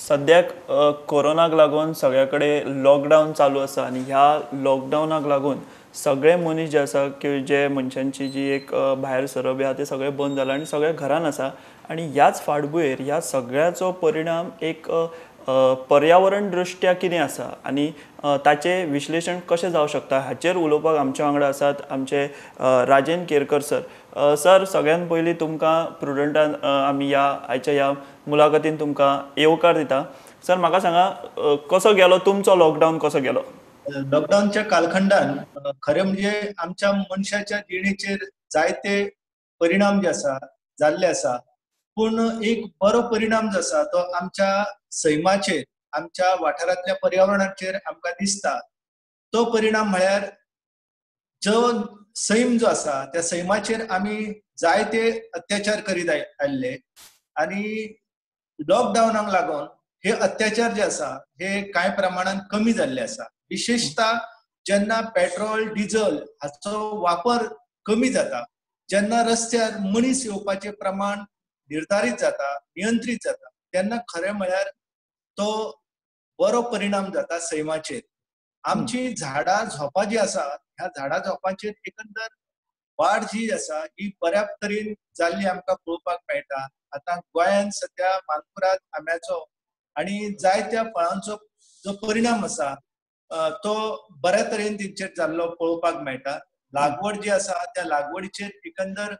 सद्याक कोरोनाक लागून सगळ्या कडेन लॉकडावन चालू आसा आनी ह्या लॉकडावनाक लागून सगळे मनीस जे आसा की जे मनशांची जी एक भायर सरप आहा ते सगळे बंद जाला आनी सगळे घरान आसा आनी ह्याच फाटभुंयेर ह्या सगळ्याचो परिणाम एक पर्यावरण दृश्ट्या कितें आसा आनी ताचें विश्लेशण कशें जावं शकता हाचेर उलोवपाक आमच्या वांगडा आसात आमचे राजेंद्र केरकर सर. सर, सगळ्यान पयलीं तुमकां प्रुडंटान आमी ह्या आयच्या ह्या मुलाखतीन तुमकां येवकार दिता. सर, म्हाका सांगा कसो गेलो तुमचो लॉकडावन, कसो गेलो? लॉकडावनच्या कालखंडान खरें म्हणजे आमच्या मनशाच्या जिणेचेर जायते परिणाम जे आसा जाल्ले आसा, पूण एक बरो परिणाम जो आसा तो आमच्या सैमाचेर, आमच्या वाठारांतल्या पर्यावरणाचेर आमकां दिसता. तो परिणाम म्हळ्यार जो सैम जो आसा त्या सैमाचेर आमी जायते अत्याचार करीत आयिल्ले आनी लॉकडावनाक लागून हे अत्याचार जे आसा हे कांय प्रमाणान कमी जाल्ले आसा. विशेषतः जेन्ना पेट्रोल डिझल हाचो वापर कमी जाता, जेन्ना रस्त्यार मनीस येवपाचें प्रमाण निर्धारीत जाता, नियंत्रीत जाता, तेन्ना खरें म्हळ्यार तो बरो परिणाम जाता सैमाचेर. आमची झाडां झोंपां जी आसा ह्या झाडां झोंपांचेर एकंदर वाड जी आसा ही बऱ्या तरेन जाल्ली आमकां पळोवपाक मेळटा. आतां गोंयांत सद्या मानकुराद आंब्याचो आनी जायत्या फळांचो जो परिणाम आसा तो बऱ्या तरेन तेंचेर जाल्लो पळोवपाक मेळटा. लागवड जी आसा त्या लागवडीचेर एकंदर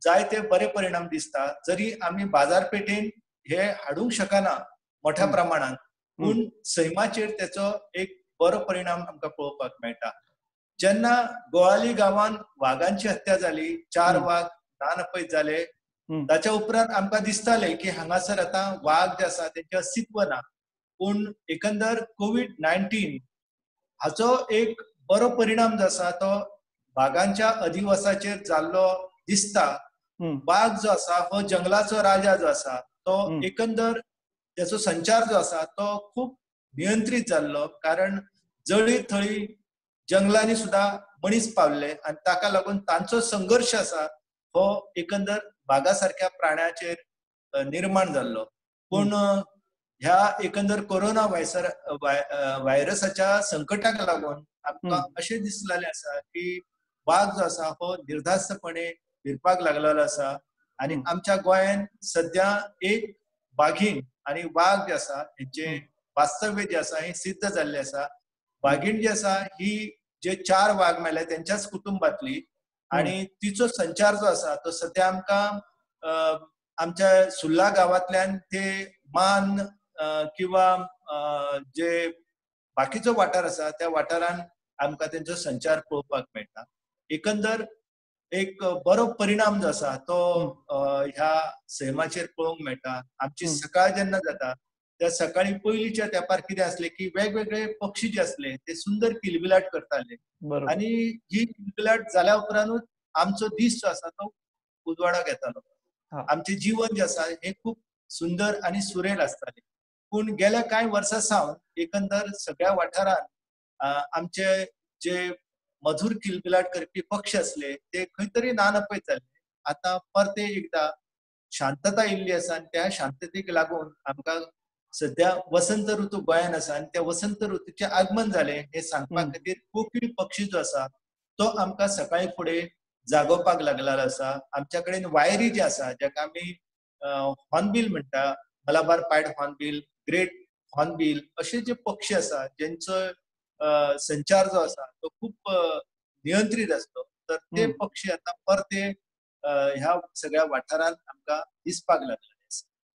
जायते बरे परिणाम दिसता. जरी आमी बाजारपेठेन हे हाडूंक शकना मोठ्या प्रमाणात, पूण सैमाचेर त्याचो एक बरो परिणाम आमकां पळोवपाक मेळटा. जेन्ना गोवाली गांवान वागांची हत्या जाली, 4 वाग नानपयत जाले, ताच्या उपरांत आमकां दिसताले की हांगासर आतां वाग जे आसा तेंचे अस्तित्व ना, पूण एकंदर कोवीड-19 हाचो एक बरो परिणाम जो आसा तो वागांच्या अधिवासाचेर जाल्लो दिसता. वाग जो आसा हो जंगलाचो राजा जो आसा तो एकंदर त्याचो संचार जो आसा तो खूब नियंत्रीत जाल्लो, कारण जळी थळी जंगलांनी सुद्धा मनीस पावले आनी ताका लागून तांचो संघर्श आसा हो एकंदर वागा सारक्या प्राण्याचेर निर्माण जाल्लो. पूण ह्या एकंदर कोरोना व्हायरसाच्या संकटाक लागून आमकां अशें दिसलेलें आसा की वाग जो आसा हो निर्धास्तपणे फिरपाक लागलेलो आसा आनी आमच्या गोंयांत सद्या एक बागीण आनी वाग जे आसा हेंचे वास्तव्य जे आसा हें सिद्ध जाल्लें आसा. बागीण जी आसा ही जे 4 वाग मेले तेंच्याच कुटुंबांतली आनी तिचो संचार जो आसा तो सद्या आमकां आमच्या सुर्ला गांवांतल्यान ते मान किंवा जे बाकीचो वाठार आसा त्या वाठारान आमकां तेंचो संचार पळोवपाक मेळटा. एकंदर एक बरो परिणाम जो आसा तो ह्या सैमाचेर पळोवंक मेळटा. आमची सकाळ जेन्ना जाता त्या सकाळी पयलींच्या तेंपार कितें आसलें की वेगवेगळे पक्षी जे आसले ते सुंदर किलबिलाट करताले आनी ही किलबिलाट जाल्या उपरांतूच आमचो दीस जो आसा तो उजवाडाक येतालो. आमचें जीवन जें आसा हें खूब सुंदर आनी सुरेल आसतालें. पूण गेल्या कांय वर्सां सावन एकंदर सगळ्या वाठारांत आमचे जे मधुर किलबिलाट करपी पक्षी आसले ते खंय तरी नानपयत जाल्ले. आतां परते एकदां शांतता येयल्ली आसा आनी त्या शांततेक लागून आमकां सद्या वसंत ऋतू गोंयांत आसा आनी त्या वसंत ऋतूचें आगमन जालें हें सांगपा खातीर कोकीळ पक्षी जो आसा तो आमकां सकाळी फुडें जागोवपाक लागलेलो आसा. आमच्या कडेन वायरी जी आसा जाका आमी हॉर्नबील म्हणटा, Malabar pied hornbill, great hornbill अशे जे पक्षी आसा जेंचो संचार जो आसा तो खूब नियंत्रीत आसलो, तर ते पक्षी आतां परते ह्या सगळ्या वाठारांत आमकां दिसपाक लागले.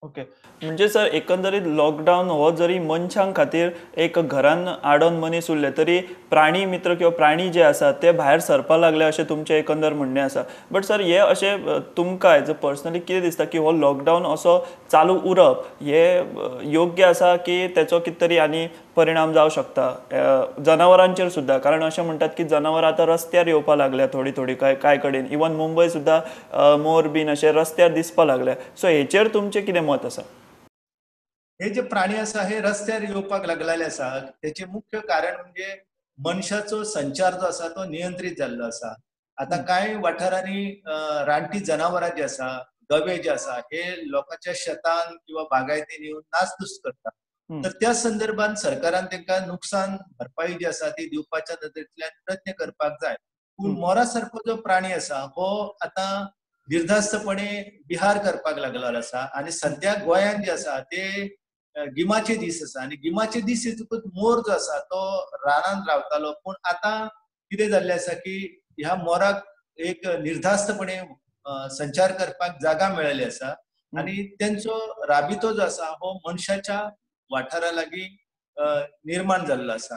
ओके, म्हणजे सर एकंदरीत लॉकडावन हो जरी मनशां खातीर एक घरान आडोन मनीस उरले तरी प्राणी मित्र किंवा प्राणी जे आसा ते भायर सरपाक लागले अशें तुमचें एकंदर म्हणणें आसा. बट सर, हे अशें तुमकां एज अ पर्सनली कितें दिसता की हो लॉकडावन असो चालू उरप हे योग्य आसा की तेचो कितें तरी आनी परिणाम जावं शकता जनावरांचेर सुद्दां? कारण अशें म्हणटात की जनावरां आतां रस्त्यार येवपाक लागल्या थोडी थोडी कांय कांय कडेन, इवन मुंबय सुद्दां मोर बीन अशें रस्त्यार दिसपाक लागल्या. सो हेचेर तुमचें कितें मत आसा? हे जे प्राणी आसा हे रस्त्यार येवपाक लागलेले आसा तेचें मुख्य कारण म्हणजे मनशाचो संचार जो आसा तो नियंत्रीत जाल्लो आसा. आतां कांय वाठारांनी रानटी जनावरां जी आसा, गवे जे आसा हे लोकांच्या शेतान किंवा बागायतीन येवन नासधूस करतात. तर त्या संदर्भात सरकारान तांकां नुकसान भरपाई जी आसा ती दिवपाच्या नदरेंतल्यान प्रयत्न करपाक जाय. पूण मोरा सारको जो प्राणी आसा हो आतां निर्धास्तपणे विहार करपाक लागलो आसा आनी सद्या गोंयांत जे आसा ते गिमाचे दीस आसा आनी गिमाचे दीस येतकूच मोर जो आसा तो रानान रावतालो. पूण आतां कितें जाल्लें आसा की ह्या मोराक एक निर्धास्तपणे संचार करपाक जागा मेळिल्ली आसा आनी तेंचो राबितो जो आसा हो मनशाच्या वाठारा लागीं निर्माण जाल्लो आसा.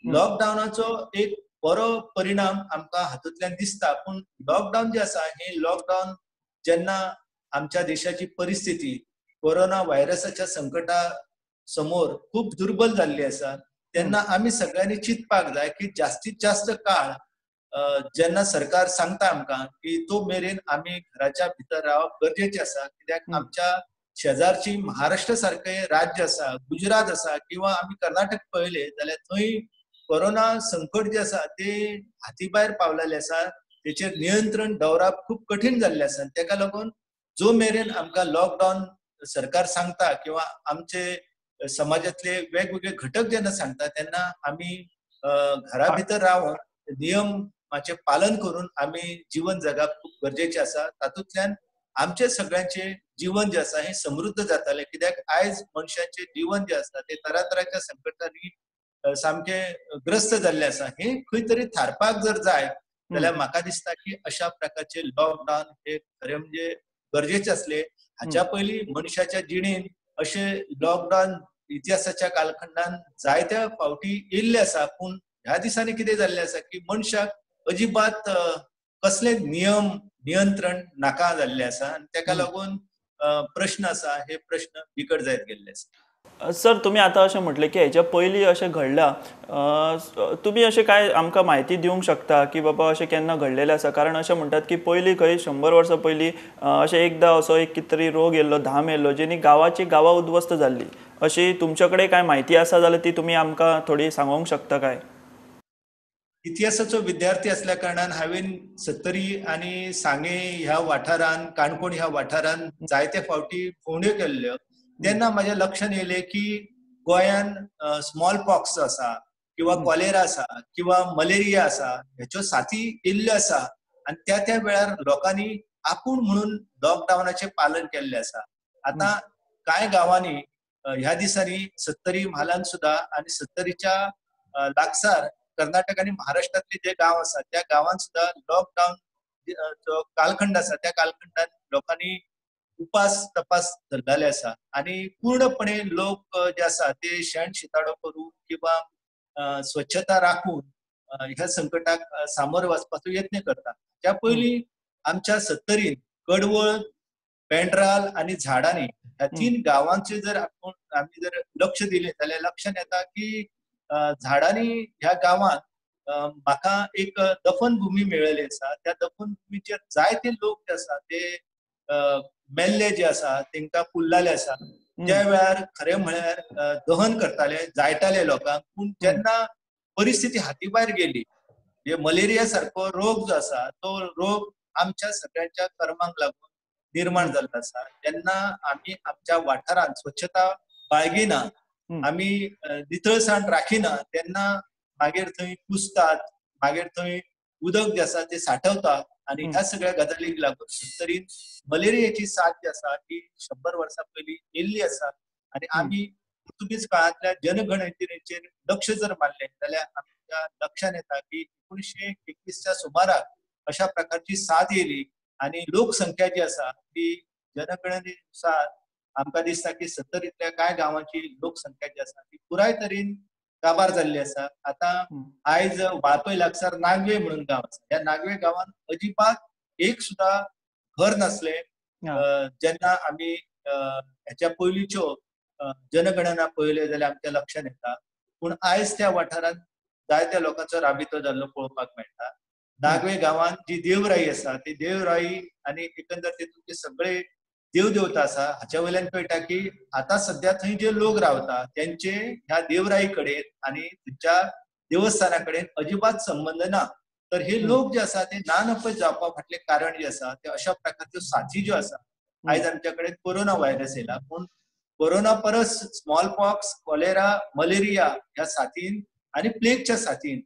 लॉकडावनाचो एक बरो परिणाम आमकां हातूंतल्यान दिसता. पूण लॉकडावन जे आसा हे लॉकडावन जेन्ना आमच्या देशाची परिस्थिती कोरोना व्हायरसाच्या संकटा समोर खूब दुर्बल जाल्ली आसा तेन्ना आमी सगळ्यांनी चिंतपाक जाय की जास्तीत जास्त काळ जेन्ना सरकार सांगता आमकां की तो मेरेन आमी घराच्या भितर रावप गरजेचें आसा. कित्याक आमच्या शेजारची महाराष्ट्र सारकें राज्य आसा, गुजरात आसा किंवा आमी कर्नाटक पळयलें जाल्यार थंय कोरोना संकट जे आसा ते हाती भायर पावलेलें आसा, तेचेर नियंत्रण दवरप खूब कठीण जाल्लें आसा. तेका लागून जो मेरेन आमकां लॉकडावन सरकार सांगता किंवा आमचे समाजातले वेगवेगळे घटक जेन्ना सांगता तेन्ना आमी घरा भितर रावन नियमाचें पालन करून आमी जीवन जगप खूब गरजेचें आसा. तातूंतल्यान आमचे सगळ्यांचे जीवन जे आसा हें समृद्ध जातालें. कित्याक आयज मनशाचें जीवन जें आसा ते तरातराच्या संकटांनी सामकें ग्रस्त जाल्लें आसा. हें खंय तरी थारपाक जर जाय जाल्यार म्हाका दिसता की अशा प्रकारचे लॉकडावन हे खरें म्हणजे गरजेचे आसले. हाच्या पयलीं मनशाच्या जिणेंत अशें लॉकडावन इतिहासाच्या कालखंडान जायत्या फावटी येयल्ले आसा. पूण ह्या दिसांनी कितें जाल्लें आसा की मनशाक अजिबात कसले नियम नियंत्रण नाका जाल्लें आसा आनी तेका लागून प्रश्न आसा हे प्रश्न बिकट जायत गेल्ले आसा. सर, तुमी आतां अशें म्हटलें की हेच्या पयलीं अशें घडलां, तुमी अशें कांय आमकां म्हायती दिवंक शकता की बाबा अशें केन्ना घडलेलें आसा? कारण अशें म्हणटात की पयलीं खंय 100 वर्सां पयलीं अशें एकदां असो एक कितें तरी रोग येयल्लो, धाम येयल्लो, जेणी गांवाची गांवां उद्ध्वस्त जाल्ली. अशी तुमचे कडेन कांय म्हायती आसा जाल्यार ती तुमी आमकां थोडी सांगूंक शकता काय? इतिहासाचो विद्यार्थी असल्या कारणान हांवें सत्तरी आनी सांगें ह्या वाठारान, काणकोण ह्या वाठारान जायते फावटी भोंवड्यो केल्ल्यो. तेन्ना म्हाज्या लक्षांत येयलें की गोंयान स्मॉल पॉक्स आसा किंवा कॉलेरा आसा किंवा मलेरिया आसा हेच्यो साथी येयल्ल्यो आसा आनी त्या त्या वेळार लोकांनी आपूण म्हणून लॉकडावनाचें पालन केल्लें आसा. आतां कांय गांवांनी ह्या दिसांनी सत्तरी म्हालान सुद्दां आनी सत्तरीच्या लागसार कर्नाटक आनी महाराष्ट्रांतले जे गांव आसा त्या गांवांत सुद्दां लॉकडावन जो कालखंड आसा त्या कालखंडान लोकांनी उपास तपास धरलेले आसा आनी पूर्णपणे लोक जे आसा ते शेण शिताडो करून किंवा स्वच्छता राखून ह्या संकटाक सामोर वचपाचो यत्न करता. त्या पयलीं आमच्या सत्तरीन कडवळ, पेंड्राल आनी झाडांनी ह्या 3 गांवांचे जर आपूण आमी जर लक्ष दिलें जाल्यार लक्षांत येता की झाडांनी ह्या गांवांत म्हाका एक दफनभूमी मेळिल्ली आसा. त्या दफनभूमीचेर जायते लोक जे आसा ते मेल्ले जे आसा तेंकां पुल्लाले आसा. त्या वेळार खरें म्हळ्यार दहन करताले, जायटाले लोकांक. पूण जेन्ना परिस्थिती हाती भायर गेली, म्हणजे मलेरिया सारको रोग जो आसा तो रोग आमच्या सगळ्यांच्या कर्मांक लागून निर्माण जाल्लो आसा. जेन्ना आमी आमच्या वाठारांत स्वच्छता बाळगिना, आमी नितळसाण राखिना तेन्ना मागीर थंय कुसतात, मागीर थंय उदक जे आसा ते साठवता आनी ह्या सगळ्या गजालींक लागून सत्तरीन मलेरियाची साथ जी आसा ती 100 वर्सां पयलीं येयल्ली आसा. आनी आमी पुर्तुगीज काळांतल्या जनगणतेचेर लक्ष जर मारलें जाल्यार आमच्या लक्षांत येता की 1921च्या सुमाराक अशा प्रकारची साथ येयली आनी लोकसंख्या जी आसा ती जनगणनेनुसार आमकां दिसता की सत्तरींतल्या कांय गांवांची लोकसंख्या जी आसा ती पुराय तरेन काबार जाल्ली आसा. आतां आयज वाळपय लागसार नागवे म्हणून गांव आसा. ह्या नागवे गांवांत अजिबात एक सुद्दां घर नासलें. जेन्ना आमी हेच्या पयलींच्यो जनगणना पळयल्यो जाल्यार आमच्या लक्षांत येता. पूण आयज त्या वाठारांत जायत्या लोकांचो राबितो जाल्लो पळोवपाक मेळटा. नागवे गांवांत जी देवराई आसा ती देवराई आनी एकंदर तितूंतले सगळे देवदेवता आसा हाच्या वयल्यान कळटा की आतां सद्या थंय जे लोक रावता तेंचे ह्या देवराई कडेन आनी थंयच्या देवस्थाना कडेन अजिबात संबंद ना. तर हे लोक जे आसा ते ना नपयत जावपा फाटलें कारण जे आसा ते अशा प्रकारच्यो साथी ज्यो आसा आयज आमच्या कडेन कोरोना व्हायरस येयला, पूण कोरोना परस स्मॉल पॉक्स, कॉलेरा, मलेरिया ह्या साथीन आनी प्लेगच्या साथीन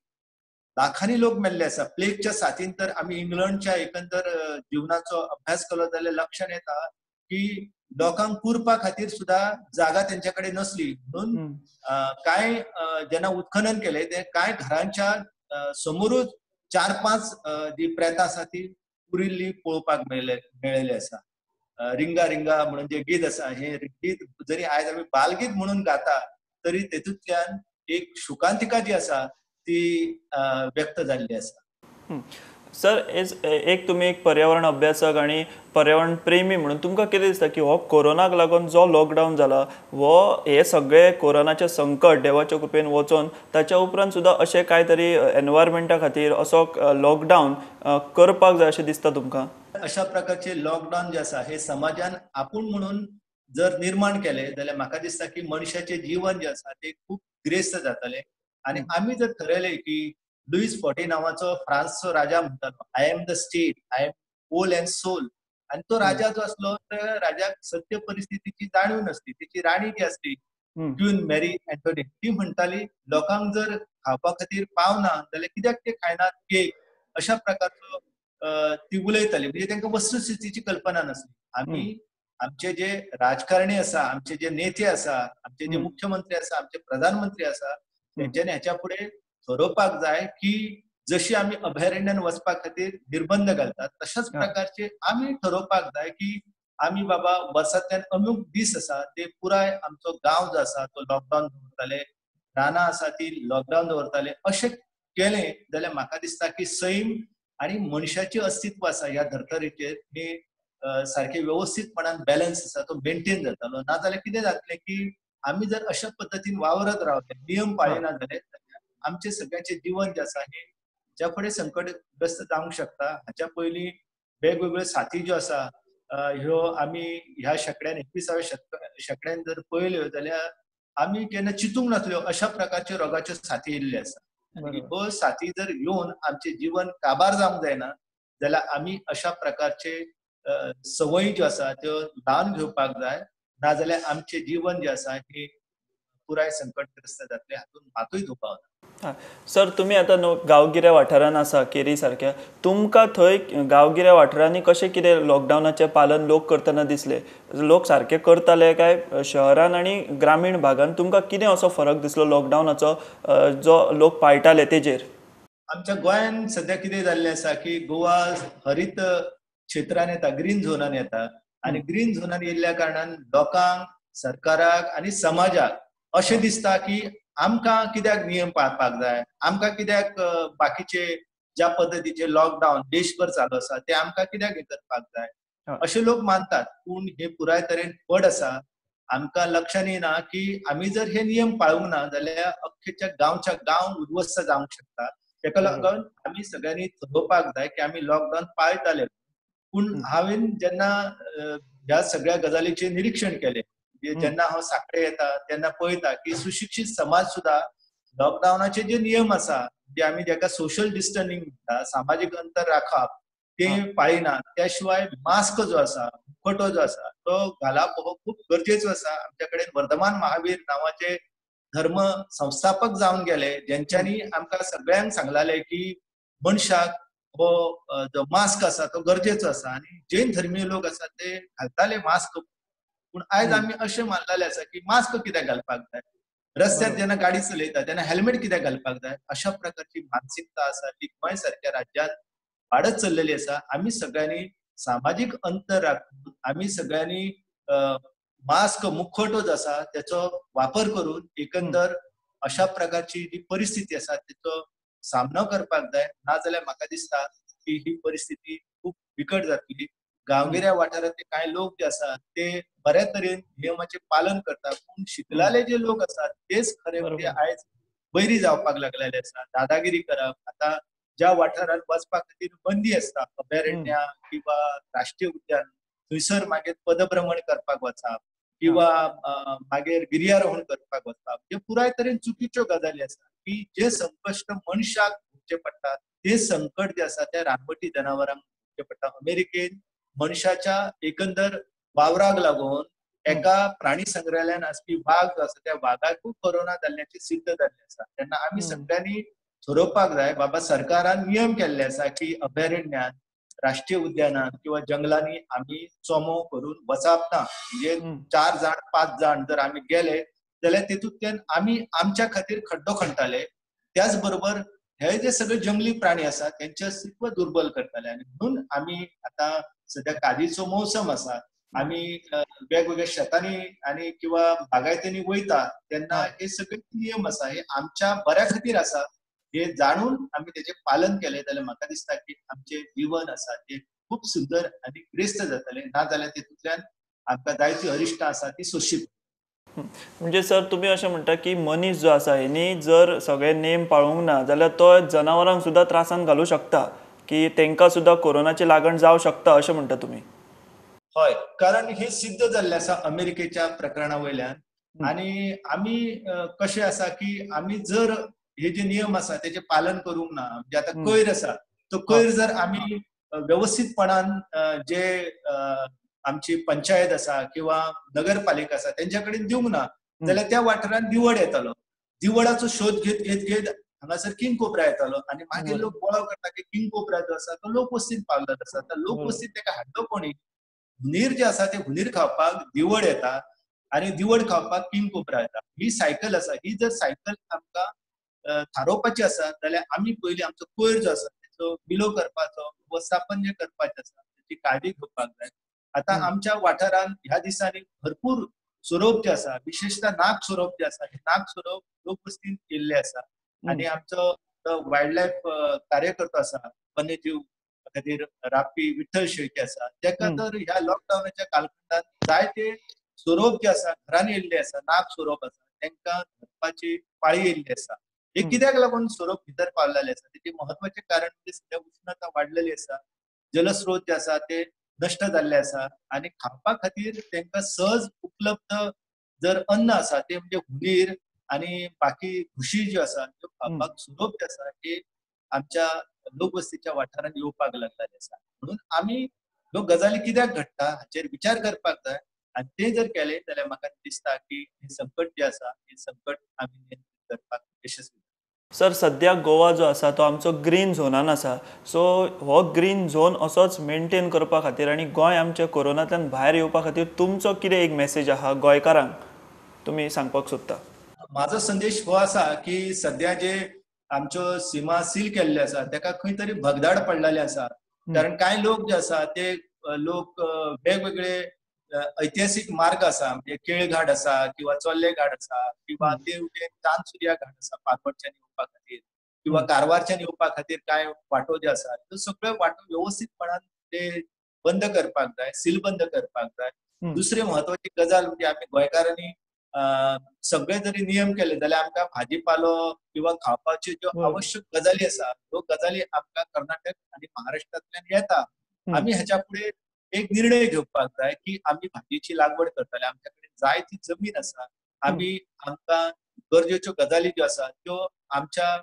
लाखांनी लोक मेल्ले आसा. प्लेगच्या साथीन तर आमी इंग्लंडच्या एकंदर जिवनाचो अभ्यास केलो जाल्यार लक्षात येता की लोकांक पुरपा खातीर सुद्धा जागा तेंच्या कडेन नसली, म्हणून कांय जेन्ना उत्खनन केलें ते कांय घरांच्या समोरूच 4-5 जी प्रेतां आसा ती पुरिल्ली पळोवपाक मेळिल्ली आसा. रिंगा रिंगा म्हणून जे गीत आसा, हे गीत जरी आयज आमी बालगीत म्हणून गाता तरी तेतूंतल्यान एक शुकांतिका जी आसा ती व्यक्त जाल्ली आसा. सर, एक तुमी एक पर्यावरण अभ्यासक आनी पर्यावरण प्रेमी म्हणून तुमकां कितें दिसता की हो कोरोनाक लागून जो लॉकडावन जाला हो हे सगळे कोरोनाचें संकट देवाच्या कृपेन वचोन ताच्या उपरांत सुद्दां अशें कांय तरी एनवायरमेंटा खातीर असो लॉकडावन करपाक जाय अशें दिसता तुमकां? अशा प्रकारचे लॉकडावन जे आसा हे समाजान आपूण म्हणून जर निर्माण केले जाल्यार म्हाका दिसता की मनशाचें जीवन जें आसा तें खूब गिरेस्त जातलें. आनी आमी जर ठरयलें की लुईस XIV नावाचो फ्रांसचो राजा म्हणटालो, I am the state, I am whole and soul. आनी तो राजा जो आसलो त्या राजाक सत्य परिस्थितीची जाणीव नासली. तेची राणी जी आसली क्वीन मॅरी अँटोनी ती म्हणटाली लोकांक जर खावपा खातीर पावना जाल्यार कित्याक ते खायनात केक, अशा प्रकारचो ती उलयताली. म्हणजे तांकां वस्तुस्थितीची कल्पना नासली. आमी आमचे जे राजकारणी आसा, आमचे जे नेते आसा, आमचे जे मुख्यमंत्री आसा, आमचे प्रधानमंत्री आसा, तेंच्यांनी ह्याच्या फुडें ठरोवपाक जाय की जशी आमी अभयारण्यान वचपा खातीर निर्बंध घालतात तशाच प्रकारचे आमी ठरोवपाक जाय की आमी बाबा वर्सांतल्यान अमूक दीस आसा ते पुराय आमचो गांव जो आसा तो लॉकडावन दवरताले, रानां आसा ती लॉकडावन दवरताले. अशें केलें जाल्यार म्हाका दिसता की सैम आनी मनशाचें अस्तित्व आसा ह्या धर्तरेचेर हे सारकें वेवस्थीतपणान बॅलन्स आसा तो मेंटेन जातालो. नाजाल्यार कितें जातलें की आमी जर अशा पद्दतीन वावरत रावले, नियम पाळिना जाल्यार आमचे सगळ्यांचे जीवन जे आसा हे ज्या फुडें संकटग्रस्त जावंक शकता. हाच्या पयलीं वेगवेगळ्यो साथी ज्यो आसा ह्यो आमी ह्या शेंकड्यान 21व्या शेंकड्यान जर पळयल्यो जाल्यार आमी केन्ना चिंतूंक नासल्यो अशा प्रकारच्यो रोगाच्यो साथी येयल्ल्यो आसा. आनी ह्यो साथी जर येवन आमचें जीवन काबार जावंक जायना जाल्यार आमी अशा प्रकारचे संवयी ज्यो आसा त्यो लावन घेवपाक जाय, नाजाल्यार आमचें जीवन जें आसा हें पुराय संकटग्रस्त जातलें, हातूंत मातूय दुबाव ना. सर, तुमी आतां गांवगिऱ्या वाठारांत आसा केरी सारक्या, तुमकां थंय गांवगिऱ्या वाठारांनी कशें कितें लॉकडावनाचें पालन लोक करतना दिसले? लोक सारके करताले काय शहरान आनी ग्रामीण भागान तुमकां कितें असो फरक दिसलो लॉकडावनाचो जो लोक पाळटाले तेजेर? आमच्या गोंयान सद्या कितें जाल्लें आसा की गोवा हरीत क्षेत्रान येता, ग्रीन झोनान येता आनी ग्रीन झोनान येयल्ल्या कारणान लोकांक, सरकाराक आनी समाजाक अशें दिसता की आमकां कित्याक नियम पाळपाक जाय, आमकां कित्याक बाकीचे ज्या पद्दतीचे लॉकडावन देशभर चालू आसा ते आमकां कित्याक हे करपाक जाय अशें लोक मानतात. पूण हे पुराय तरेन फट आसा. आमकां लक्षांत येना की आमी जर हे नियम पाळूंक ना जाल्यार अख्ख्या गांवच्या गांव उद्ध्वस्त जावंक शकता. तेका लागून आमी सगळ्यांनी थारोवपाक जाय की आमी लॉकडावन पाळटाले. पूण हांवें जेन्ना ह्या सगळ्या गजालीचें निरिक्षण केलें, जेन्ना हांव साखळे येता तेन्ना पळयता की सुशिक्षीत समाज सुद्धा लॉकडावनाचे जे नियम आसा, जे आमी जेका सोशल डिस्टन्सिंग म्हणटा, सामाजीक अंतर राखप, ते पाळिना. त्या शिवाय मास्क जो आसा, मुखवटो जो आसा तो घालप हो खूब गरजेचो आसा. आमच्या कडेन वर्धमान महावीर नांवाचे धर्म संस्थापक जावन गेले, जेंच्यांनी आमकां सगळ्यांक सांगलाले की मनशाक हो जो मास्क आसा तो गरजेचो आसा. आनी जैन धर्मीय लोक आसा ते घालताले मास्क, पूण आयज आमी अशें मानलेलें आसा की मास्क कित्याक घालपाक जाय, रस्त्यार जेन्ना गाडी चलयता तेन्ना हेल्मेट कित्याक घालपाक जाय, अशा प्रकारची मानसिकता आसा ती गोंय सारक्या राज्यांत वाडत चल्लेली आसा. आमी सगळ्यांनी सामाजीक अंतर राखून, आमी सगळ्यांनी मास्क मुखवटो जो आसा त्याचो वापर करून एकंदर अशा प्रकारची जी परिस्थिती आसा तेचो सामनो करपाक जाय. नाजाल्यार म्हाका दिसता की ही परिस्थिती खूब बिकट जातली. गांवगिऱ्या वाठारांतले कांय लोक जे आसा ते बऱ्या तरेन नियमाचें पालन करतात, पूण शिकलाले जे लोक आसात तेच खरे म्हणजे आयज बैरी जावपाक लागलेले आसा. दादागिरी करप, आतां ज्या वाठारांत वचपा खातीर बंदी आसता, अभयारण्या किंवा राष्ट्रीय उद्यान, थंयसर मागीर पदभ्रमण करपाक वचप किंवा मागीर गिर्यारोहण करपाक वचप, हे पुराय तरेन चुकीच्यो गजाली आसा की जे संकश्ट मनशाक भोगचें पडटा ते संकट जे आसा ते रानवटी जनावरांक भोगचें पडटा. अमेरिकेन मनशाच्या एकंदर वावराक लागून एका प्राणी संग्रहालयान आसपी वाग जो आसा त्या वागाकूय कोरोना जाल्ल्याचें सिद्ध जाल्लें आसा. तेन्ना आमी सगळ्यांनी थरोवपाक जाय, बाबा सरकारान नियम केल्ले आसा की अभयारण्यात, राष्ट्रीय उद्यानात किंवा जंगलांनी आमी चोमो करून वचप ना. म्हणजे 4 जाण 5 जाण जर आमी गेले जाल्यार तेतूंतल्यान आमी आमच्या खातीर खड्डो खणटाले, त्याच बरोबर हे जे सगळे जंगली प्राणी आसा त्यांचे अस्तित्व दुर्बल करताले. आनी म्हणून आमी आतां सद्या काजीचो मौसम आसा, आमी वेगवेगळ्या शेतांनी आनी किंवा बागायतींनी वयता तेन्ना हे सगळे नियम आसा हे आमच्या बऱ्या खातीर आसा, हे जाणून आमी तेजें पालन केलें जाल्यार म्हाका दिसता की आमचें जीवन आसा तें खूब सुंदर आनी गिरेस्त जातलें. ना जाल्यार तेतूंतल्यान आमकां जायतीं अरिश्टां आसा ती सोंशी. म्हणजे सर तुमी अशें म्हणटा की मनीस जो आसा हेणी जर सगळे नेम पाळूंक ना जाल्यार तो जनावरांक सुद्दां त्रासान घालूं शकता, की तांकां सुद्दां कोरोनाची लागण जावं शकता अशें म्हणटा तुमी? हय, कारण हे सिद्ध जाल्लें आसा अमेरिकेच्या प्रकरणा वयल्यान. आनी आमी कशें आसा की आमी जर हे जे नियम आसा तेजें पालन करूंक ना, म्हणजे आतां कोयर आसा तो कोयर जर आमी वेवस्थीतपणान जे आमची पंचायत आसा किंवा नगरपालिका आसा तेंच्या कडेन दिवंक ना जाल्यार त्या वाठारांत दिवड येतालो, दिवडाचो शोध घेत घेत घेत हांगासर किंग कोबरा येतालो आनी मागीर लोक बोळाव करता की किंग कोबरा जो आसा तो लोकवस्तीन पावलेलो आसा. तर लोकवस्तीन तेका हाडलो कोणी? हुनीर जे आसा ते हुनीर खावपाक दिवड येता आनी दिवड खावपाक किंग कोबरा येता. ही सायकल आसा, ही जर सायकल आमकां थारोवपाची आसा जाल्यार आमी पयलीं आमचो कोयर जो आसा तेचो विलो करपाचो, वेवस्थापन जें करपाचें आसा तेची काळजी घेवपाक जाय. आतां आमच्या वाठारांत ह्या दिसांनी भरपूर सोरोप जे आसा, विशेषतः नाग सोरोप जे आसा, हे नाग सोरोप लोकवस्तीन येयल्ले आसा. आनी आमचो वायल्ड लायफ कार्यकर्तो आसा, वन्यजीव खातीर राबपी विठ्ठल शेळके आसा, तेका तर ह्या लॉकडावनाच्या कालखंडात जायते सोरोप जे आसा घरांनी येयल्ले आसा, नाग सोरोप आसा, तेंकां धरपाची पाळी येयल्ली आसा. हे कित्याक लागून सोरोप भितर पावलेले आसा तेचें म्हत्वाचें कारण म्हणजे सद्या उष्णता वाडलेली आसा, जलस्रोत जे आसा ते नश्ट जाल्ले आसा आनी खावपा खातीर तेंकां सहज उपलब्ध जर अन्न आसा ते म्हणजे हुनीर आनी बाकी घुशी ज्यो आसा त्यो खावपाक सोरोप जे आसा ते आमच्या लोकवस्तीच्या वाठारांत येवपाक लागलेले आसा. म्हणून आमी ह्यो गजाली कित्याक घडटा हाचेर विचार करपाक जाय आनी ते जर केले जाल्यार म्हाका दिसता की हें संकट जें आसा हें संकट आमी नियंत्रीत करपाक यशस्वी. सर सद्या गोवा जो आसा तो आमचो ग्रीन झोनान आसा, सो हो ग्रीन झोन असोच मेंटेन करपा खातीर आनी गोंय आमच्या कोरोनांतल्यान भायर येवपा खातीर तुमचो कितें एक मेसेज आहा गोंयकारांक तुमी सांगपाक सोदता? म्हाजो संदेश हो आसा की सद्या जे आमच्यो सीमा सील केल्ले आसा तेका खंय तरी भगदाड पडलेले आसा, कारण कांय लोक जे आसा ते लोक वेगवेगळे ऐतिहासीक मार्ग आसा, म्हणजे केळ घाट आसा किंवा चोल्ले घाट आसा किंवा ते वटेन चांदसुर्या घाट आसा पारवडच्यान येवपा खातीर किंवा कारवारच्यान येवपा खातीर कांय वाटो जे आसा त्यो सगळ्यो वाटो वेवस्थीतपणान ते बंद करपाक जाय, सील बंद करपाक जाय. दुसरी म्हत्वाची गजाल म्हणजे आमी गोंयकारांनी सगळे जरी नियम केले जाल्यार आमकां भाजीपालो किंवा खावपाच्यो ज्यो आवश्यक गजाली आसा त्यो गजाली आमकां कर्नाटक आनी महाराष्ट्रांतल्यान येता. आमी ह्याच्या फुडें एक निर्णय घेवपाक जाय की आमी भाजयेची लागवड करतले, आमच्या कडेन जाय ती जमीन आसा, आमी आमकां गरजेच्यो गजाली ज्यो आसा त्यो आमच्या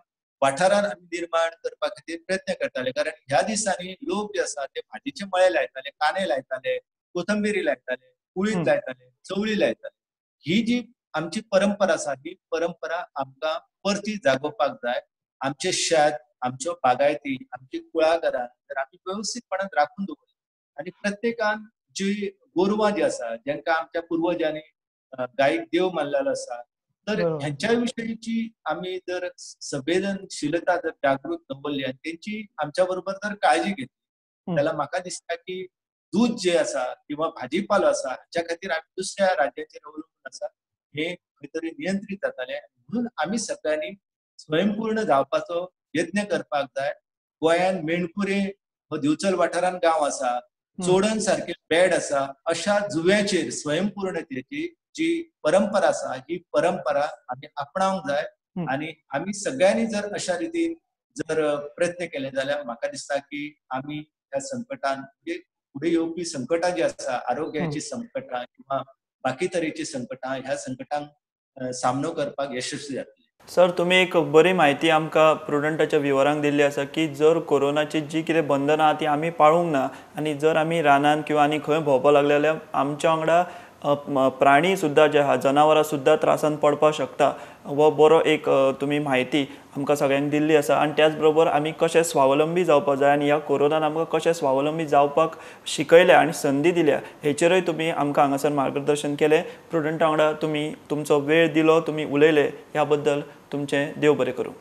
वाठारान आमी निर्माण करपा खातीर प्रयत्न करताले. कारण ह्या दिसांनी लोक जे आसा ते भाजयेचे मळे लायताले, कांदे लायताले, कोथंबिरी लायताले, कुळीद लायताले, चवळी लायताले. ही जी आमची परंपरा आसा ही परंपरा आमकां परती जागोवपाक जाय. आमचे शेत, आमच्यो बागायती, आमची कुळागरां जर आमी वेवस्थीतपणान राखून दवरली आनी प्रत्येकान जी गोरवां जी आसा जेंकां आमच्या पुर्वजांनी गायक देव मानलेलो आसा तर ह्यांच्या विशयीची आमी जर संवेदनशीलता जर जागृत दवरली आनी तेंची आमच्या बरोबर जर काळजी घेतली जाल्यार म्हाका दिसता की दूध जे आसा किंवा भाजीपालो आसा हाच्या खातीर आमी दुसऱ्या राज्याचेर अवलंबून आसा हे खंय तरी नियंत्रीत जाताले. म्हणून आमी सगळ्यांनी स्वयंपूर्ण जावपाचो यत्न करपाक जाय. गोंयांत मेणकुरे हो दिवचल वाठारांत गांव आसा, चोडण सारके बेड आसा, अशा जुव्याचेर स्वयंपूर्णतेची जी परंपरा आसा ही परंपरा आमी आपणावंक जाय आनी आमी सगळ्यांनी जर अशा रितीन जर प्रयत्न केले जाल्यार म्हाका दिसता की आमी ह्या संकटान म्हणजे फुडें येवपी संकटां जी आसा, आरोग्याची संकटां किंवा बाकी तरेची संकटां, ह्या संकटांक सामनो करपाक यशस्वी जातले. सर, तुमी एक बरी म्हायती आमकां प्रुडंटाच्या विवरांक दिल्ली आसा की जर कोरोनाची जी कितें बंधनां आहा ती आमी पाळूंक ना आनी जर आमी रानान किंवा आनी खंय भोंवपाक लागले जाल्यार आमच्या वांगडा प्राणी सुद्दां जे आहा, जनावरां सुद्दां त्रासान पडपाक शकता. हो बरो एक तुमी म्हायती आमकां सगळ्यांक दिल्ली आसा. आनी त्याच बरोबर आमी कशें स्वावलंबी जावपाक जाय आनी ह्या कोरोनान आमकां कशें स्वावलंबी जावपाक शिकयलें आनी संदी दिल्या हेचेरय तुमी आमकां हांगासर मार्गदर्शन केलें. प्रुडंटा वांगडा तुमी तुमचो वेळ दिलो, तुमी उलयले, ह्या बद्दल तुमचें देव बरें करूं.